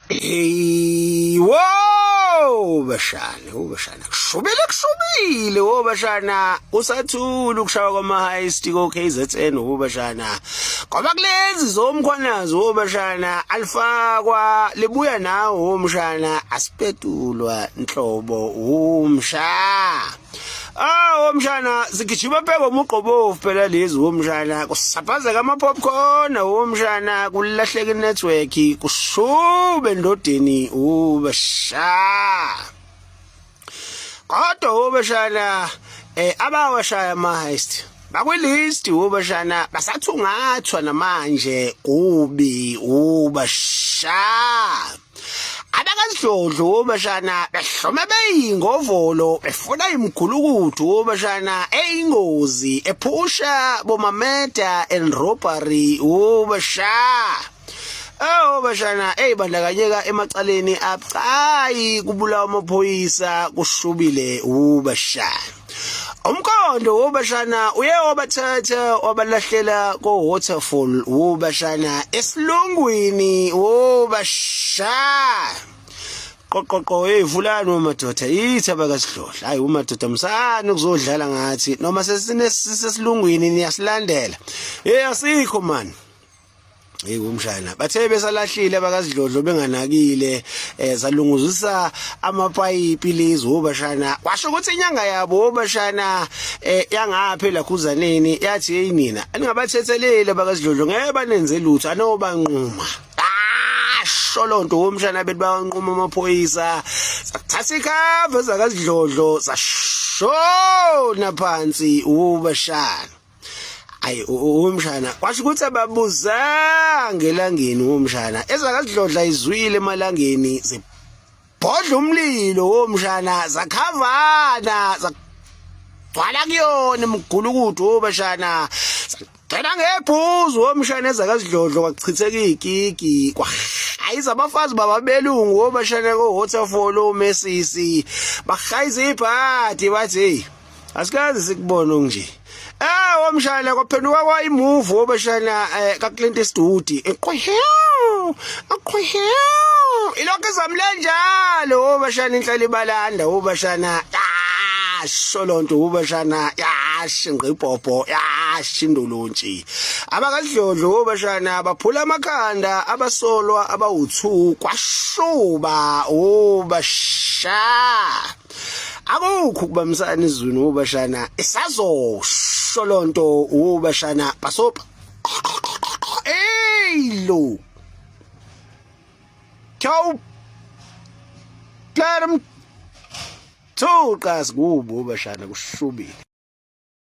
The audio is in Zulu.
Hey, wo bashana, wo bashana. Kushubile kushubile wo bashana. Usathula ukushawa kwama heist ko KZN wo bashana. Ngoba kulezi zomkhwanazi wo bashana alifakwa libuya nawo wo mshana asipetulwa nhlobo umsha. Ah womshana zigijima bheko umugqobovu phela lezi womshana kusaphazeka ama popcorn womshana kulahleka inetwork kushube ndodeni ubasha kodwa wobashana eh abawashaya ama heist bakwilist wobashana basathungathwa namanje kubi ubasha Abakazidlodlo obashana behlome beyingovolo befuna imigulukudu obashana eyingozi ephusha bomameda and robbery obasha Oh bashana eyibandakanyeka emacaleni abucayi kubulawa amaphoyisa kushubile ubashana Umkhondo wobashana uye wabathatha wabalahlela ko waterfall wobashana esilungwini wobasha qoqoqo hey vulani wemadoda yithi abakasidlohla hayi umadoda msana ukuzodlala ngathi noma sesinesilungwini niyasilandela hey asikho man Hey umshana bathe besalahlile abakazidlodlo benganakile eh zalunguzisa amapayipi lezi obashana washo ukuthi inyanga yabo obashana eh yangaphi lakhuzaneni yathi hey nina ningabathetheleli abakazidlodlo ngeke banenze lutho anobanquma asho lonto womshana bethi bawanquma amaphoyisa sathatha ikhava zakazidlodlo sashona phansi ubashana ayi umshana kwasho ukuthi ababuzanga elangeni umshana ezakazidlodla izwile emalangeni zibhodla umlilo womshana zakhavana zagcwala kuyona imigulukudu wobashana gcina ngebhuzu womshana ezakazidlodlo kwachitheka ikiki kwahayiza abafazi bababelungu wobashana ko waterfall omesisi bahayiza ibhadi bathi hey asikaze sikubone okunje eh womshana kwaphenduka kwayimuvu wobashana eh, ka Clint Eastwood eqwehew aqwehew ilokho izamle njalo wobashana inhlali balanda wobashana yasho lonto wobashana yashinqa ibhobho yashindolontshi abakadlodlo wobashana baphula amakhanda abasolwa abawu2 kwashuba wobasha akukho ukubambisana izwini wobashana isazosho lonto wobashana basopa hey lo Ciao Plarum Thuqa sikubo bashana kushubile.